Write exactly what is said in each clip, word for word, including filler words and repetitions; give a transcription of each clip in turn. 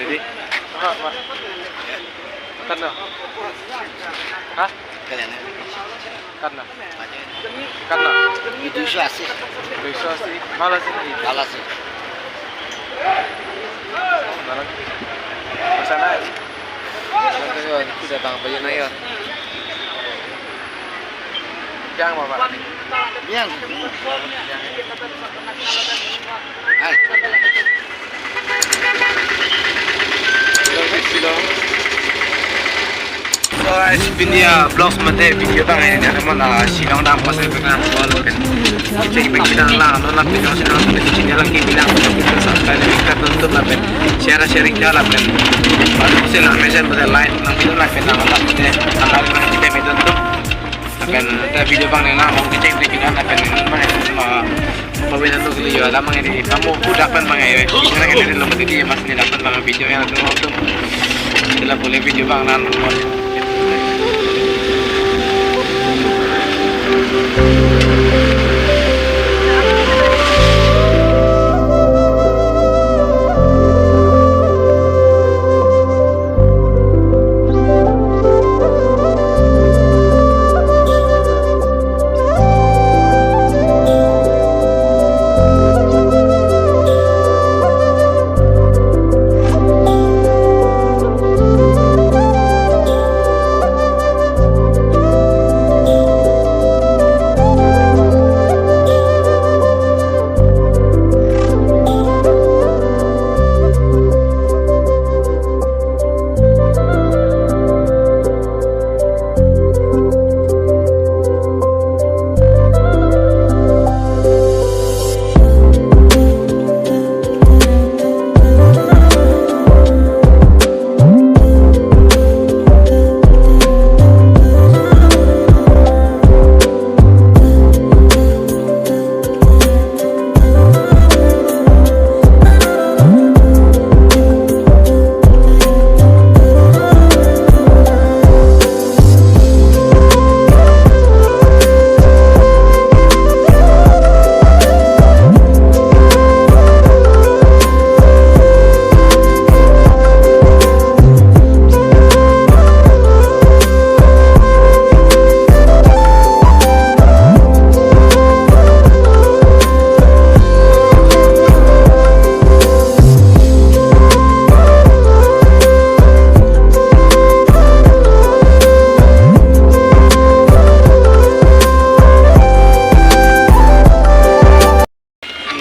Ready? Cut na? Hah? Cut na? Cut na? দুইশো আশি। দুইশো আশি। ভালো আছে নাকি? ভালো আছে। ভালো। পয়সা নাই? পয়সা তো খুঁজে পাওয়া যায় না, ইয়া। Biang, Bapak? Biang. Hai. So guys, pini a-vlogs mate video abang ini, namun, ah, Shillong dam pasal penang bol pen. Cek pekidang lang, non lang video Shillong, channel lang kebilang, subscribe, like, tonton lapen share, sharing jala pen. Baru sih lah, mesen pada like, nang video lapen nang lapen, nang lapen kita meton tuh. Lapen ta video abang nang nang kecheng video kita lapen ma ma pawin anu kali yo alam mang ini kamu udah pen mang ini. Kita kita lo mati dia mas ni lapen mang video yang tuh tuh. Kita boleh video abang nang.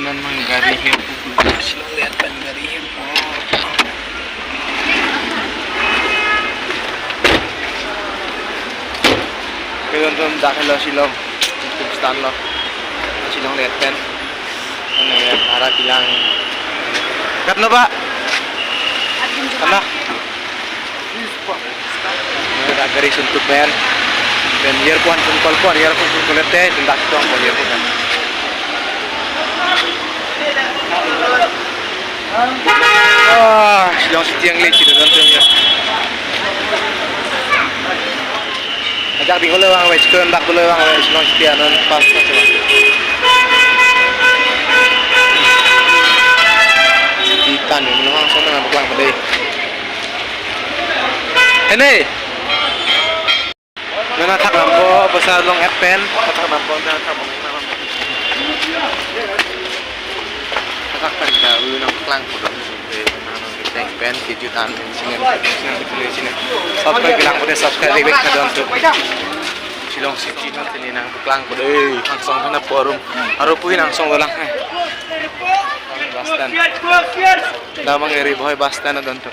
Nang mang gari hem pu, Shillong lihat pen gari hem pu. Kairon tum dak helo Shillong, tum stand lo. Shillong lihat pen. Ini ya, para bilang. Cut na, Pak? Cut na? Ini dak gari suntuk pen. Pen earphone pun kolpo, earphone pun kolete, dak tong pon earphone pen. Ah, Shillong City angle chiri don tum ya. Ajak di hole vangve, chikon dak hole vangve, Shillong City anon pas na cuma. City tan ni, menang langsung nang klang pada. Hene. Nana thak lampo, pasar long et pen, thak lampo, nana thak lampo. Thak pen da, u nang klang pada. Teng pen kejutan sini, sini, sini. Subscribe bilang pada subscribe bek kadon tu. Shillong City nang sini nang klang pada. Eh, langsung kena forum. Aru pui langsung dolang. Eh. Bus stand. Damang Ri Bhoi bus stand don tu.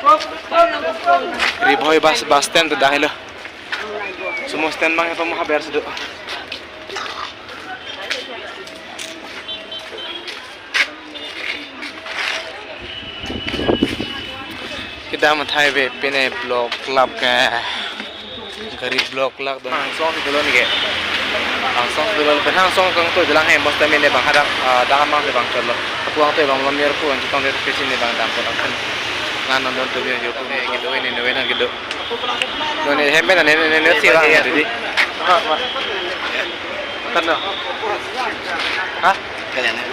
Ri Bhoi bus, bus stand tu dah lo. Sumo stand mang apa mau haber sedu. Kita mathai ve pine block club ke gari block lak don. Langsung si dolo ni ke. Langsung si dolo, lapen langsung kangtoi dolang he, bus terminal bang hadak, ah, daham bang si bang cholo. Apu kangtoi bang lo mir pu, ang chitong de pisi ni bang dam ko dam kan. Ngan non don tu mir yo pu. Kedo ini, ini, ini kedo. Noni hem pen nani, nani, nani, si bang ya, didi. Cut na? Hah? Cut na?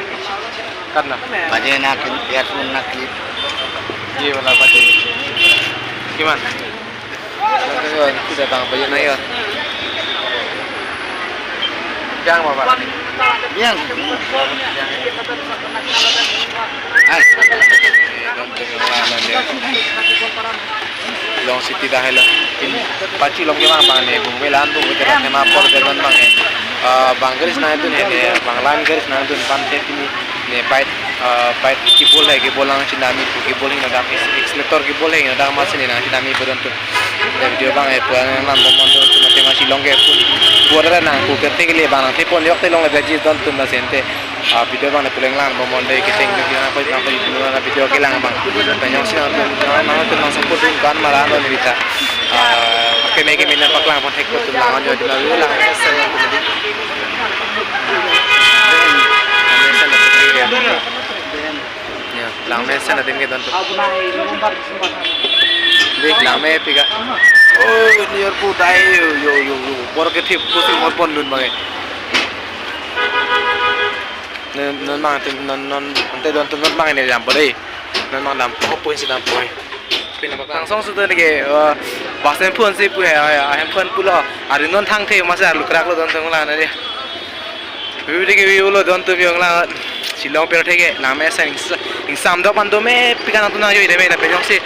Cut na? Baje na ki, earphone na ki. Ye wala baje. Kiman? Sudah tang bayan ayo. Yang apa? Yang. Ai. Long city dah hela. Pachi long ke bang bang ne, bung velan bung ke dah tema por ke bang bang ne. Eh, bang garis nangdun he ne, bang line garis nangdun pan te pini ne bike, eh, bike kibol he, kibol nangchinami pu, kibol hing ladak, accelerator kibol hing ladak masi ne nangchinami pu don tu. Video bang e pulang lang bomon don tu mate masi long ke pun. Buat ada nang pu kete ke le bang nang te pon yok te long le baji don tu masi ente. Ah, video bang ne pulang lang bomon dei kecheng dei nang poi nang poi dulu na video kelang bang. Penyong si nang tu nang nang tu nang support dun kan malah don kita. Ah, keme keme nang paklang pon thek tu lang anjo di malu lang. Ya, lang mesen adim ke don tu. Dei, lang me pika. Oh, near pu dai yo yo yo yo. Bor ke thip pusi mor pon dun bang e. Non non mang tim non non ante don tu non mang ne dam po dei. Non mang dam po, pun si dam po. Pin apa? Langsung sudah ni ke, eh, basen pun si pu he, ya, hem pun pulo. Ari non thang the masa lukrak lo don tu lang na dei. Video ke video lo don tu biong la Shillong per theke lang mesen ing, ingsam dok pan do me pika nang tu nang joi de me na penyong si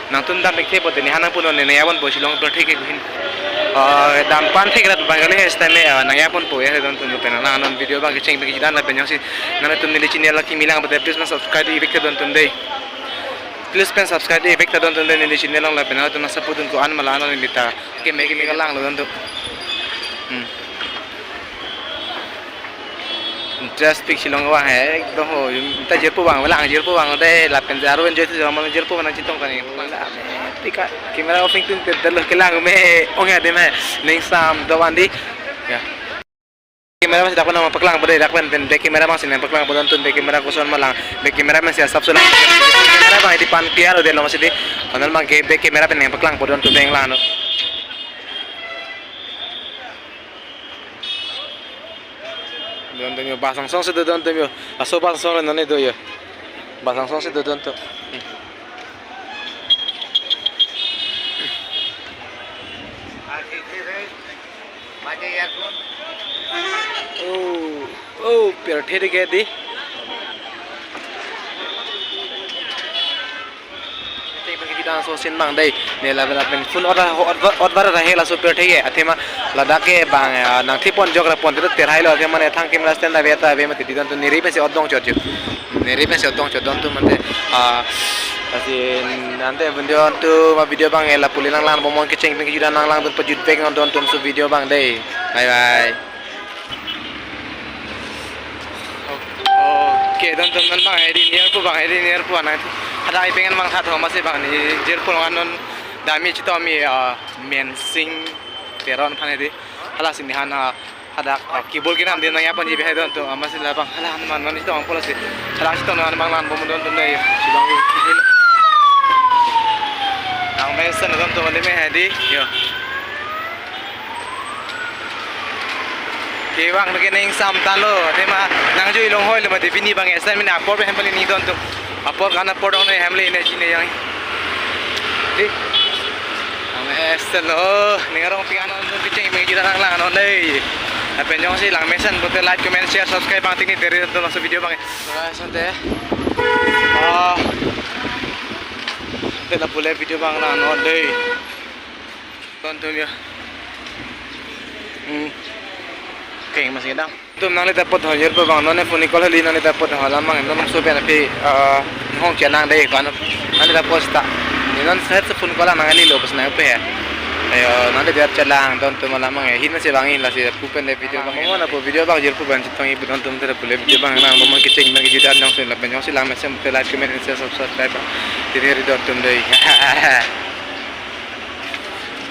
nang tu dam thek the po te ne hanang pun ne ne ya bon po Shillong per theke kuhin. Ah, dam pan thek rat bang kali he stand me, ah, nang ya bon po ya don tu pen na non video bang kecheng bang dan la penyong si nang tu neli channel la kimi lang pate please nang subscribe ivek the don tu dei. Please pen subscribe ivek the don tu dei neli channel long la pen na tu nang support dun ko-an malah non neli ta. Keme keme kelang lo don tu. Hmm. Interesting Shillong bang he, ekdom ho, ta jirpo bang, lang jirpo bang, dei, lapen jaro enjoy tu jaro, jirpo bang chetong tani, pika, camera off tung te, dalo kelang me, ong ya dei me, ning sam, do wan dei, ya. Camera masih dapat nang paklang pada, dak pen, pen, back camera masih nang paklang pada, tun back camera koson malang, back camera masih asap sulang, camera bang di pan clear, dei lo masih dei, panel bang ke back camera pen nang paklang pada, tun dei lang no. Don tu yo, bus angsong si do don tu yo. Laso bus angsong le non ne do yo. Bus angsong si do don tu. Hmm. Oh, oh, per the ke dei. Te bagi kita so sin bang dei. Ne la la pen phone order order order he laso per theke. Athema ladak ke bang, ah, nang thipon jok ra pon te ter hai lo athema ne thang camera stand ave ta ave mati don tu neri pensi odong chot jo. Neri pensi odong chot don tu mante, ah, asi nante video tu ma video bang e la puli nang lang bomon kecheng pen kejuda nang lang don pajut bek nang don tu so video bang dei. Bye bye. Okay, don tu non bang hedi near pu bang hedi near pu anai. Ada ai pengen mang hat ho masi bang ne jirpo ngan non dami chito mi, ah, Mensing Teron aphan hedi. Hala si ne han, ah, ada, ah, kibol kinam dei nang ya pon ji bihai don tu, ah, masi la bang hala han man non chito ang pola si. Hala chito non bang lang bomon don tu dei. Si bang ang mesen don tu mali me hedi. Yo. Kevang ke ning sam talo, athema nang joi long hoi lo mati pini bang esen mina apor pen hem pali ni don tu. Apor kan apor dong ne hem le ne chine yang. Dei. Ang esen lo, ning arong pika non tu kecheng me jira nang lang non dei. Lapen jongsi lang mesen pute like, comment, share, subscribe bang tingni deri don tu laso video bang. Guys, ante. Ah. Ante la pule video bang lang non dei. Don tu yo. Hmm. Keng masih dang. Tum nangli ta pot ho jirpo bang non ne phone call hali nangli ta pot ho lam bang non so pen api, ah, hong chenang dei kan nangli ta pot ta. Ne non set phone call nang hali lo pas nang pe he. Ayo nangli biar chelang don tu malam bang hin masih bang in lasi pupen dei video bang. Mo na po video bang jirpo bang chetong ibu don tum te pule video bang nang mo kecheng bang juda nang so lapen jongsi lang mesen te like comment share subscribe bang. Tini ri don tum dei.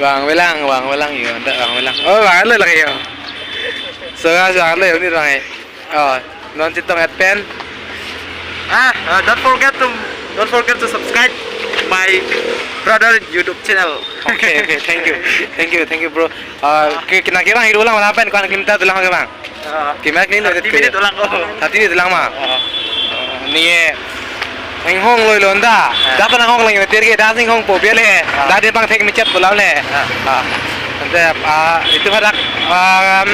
Bang velang, bang velang yo, anta bang velang. Oh, bang lo lagi yo. So guys, bang lo yo ni bang eh. Oh, non chetong at pen. Ah, uh, don't forget to don't forget to subscribe my brother YouTube channel. Okay, okay, thank you. Thank you, thank you bro. Uh, ke kena kira hiru lang mana pen kan kita tulang ke bang. Ah. Kena kena thirty minute ulang ko. Thirty minute ulang ma. Ah. Ni eh. Inghong loi londa. Ah. Dak ta nanghong lang meter ke, dak inghong po biale. Ah. Dak di bang thek michat pulam le. Ah. Ah. Ante, ah, itum hadak, um,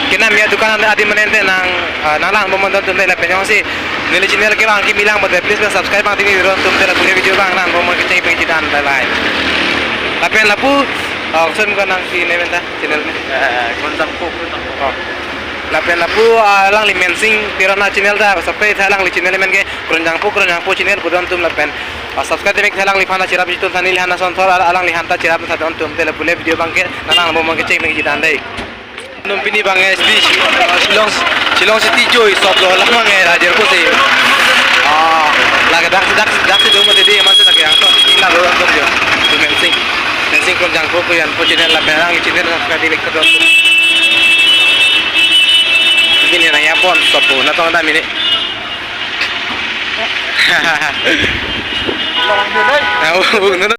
kenam ya dukan ante adim mane ante nang, ah, nanglang bomon don atum te lapen jongsi neli channel ke bang kimi lang bote, please bang subscribe bang timi don atum te lapu video bang lang bomon kecheng pengji dan, bye bye. Lapen lapu, ah, koson ko nangsi ne benta channel ne. Eh, Kronjangpo, Kronjangpo. Oh. Lapen lapu, ah, alangli Mensing Teron a channel ta, subscribe tha alangli channel amen ke Kronjangpo, Kronjangpo channel pu don atum lapen, ah, subscribe temek tha alangliphan ta cherap jitun tha neli han asonthor, al-, alangliphan ta cherap tha don atum te lapu le video bang ke nanglang bomon kecheng pengji dan dei. Num pini bang eh, speech, ah, Shillong, Shillong City joi sop lo lamang eh, rajer ko se. Ah, lake dak, dak, dak si dum mati di, masih lake yang so, tinggal lo don atum jo. Tu Mensing. Mensing Kronjangpo ko yan po channel lapen alangli channel subscribe di like don. Ini nang yapon sop lo, natong dam ini. Tahu,